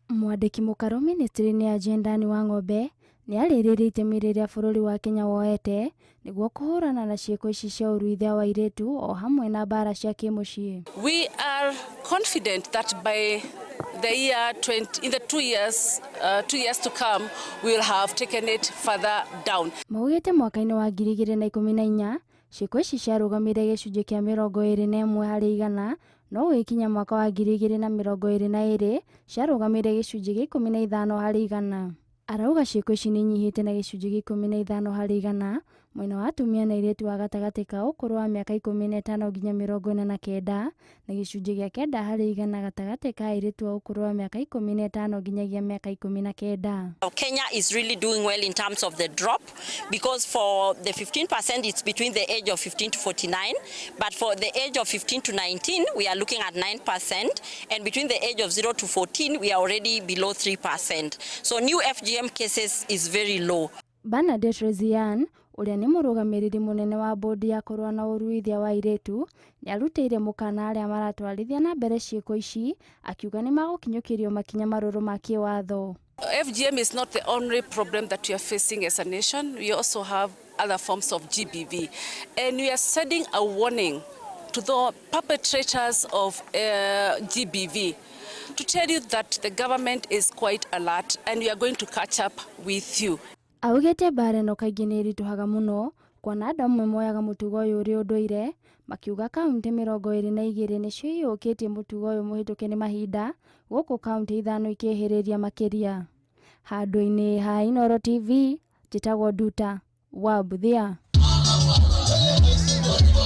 Mwandĩki mũkarũ mĩnĩstrĩ-inĩ ya Gender Anne Wang'ombe nĩ arĩrĩirie itemi rĩrĩa bũrũri wa Kenya woete nĩguo kũhũrana na ciĩko ici cia ũruithia wa airĩtu o hamwe na mbara cia kĩmũciĩ. We are confident that by the year 20, in the 2 years to come, we will have taken it further down. Maugĩte mwaka-inĩ wa 2014 ciĩko ici ciarũgamĩire gĩcunjĩ kĩa 21% no gũgĩkinya mwaka wa 2022 ciarũgamĩire gĩcunjĩ gĩa 15%. Arauga ciĩko ici nĩ inyihĩte na gĩcunjĩ gĩa 15% mwena wa atumia na airĩtu a gatagatĩ ka ũkũrũ wa mĩaka 15 nginya 49 na gĩcunjĩ gĩa 9% gatagatĩ ka airĩtu a ũkũrũ wa mĩaka 15 nginyagia mĩaka 19. Kenya is really doing well in terms of the drop because for the 15% it's between the age of 15 to 49, but for the age of 15 to 19 we are looking at 9%, and between the age of 0 to 14 we are already below 3%. So new FGM cases is very low. Bernadette Rezian ũrĩa nĩ mũrũgamĩrĩri mũnene wa bodi ya kũrũa na ũruithia wa airĩtu nĩ arutĩire mũkana arĩa maratwarithia na mbere ciĩko ici akiuga nĩ magũkinyũkĩrio makinya marũrũ ma kĩwatho. FGM is not the only problem that we are facing as a nation. We also have other forms of GBV. And we are sending a warning to the perpetrators of GBV to tell you that the government is quite alert and we are going to catch up with you. Augĩte mbara ĩno kaingĩ nĩ ĩritũhaga mũno kuona andũ amwe moyaga mũtugo ũyũ ũrĩ ũndũire makiuga kaunti 22 nĩcio iyũkĩtie mũtugo ũyũ mũhĩtũke nĩ mahinda gũkũ kaunti ithano ikĩhĩrĩria makĩria. Handũ-inĩ ha Inooro TV njĩtagwo Nduta wa Mbuthia.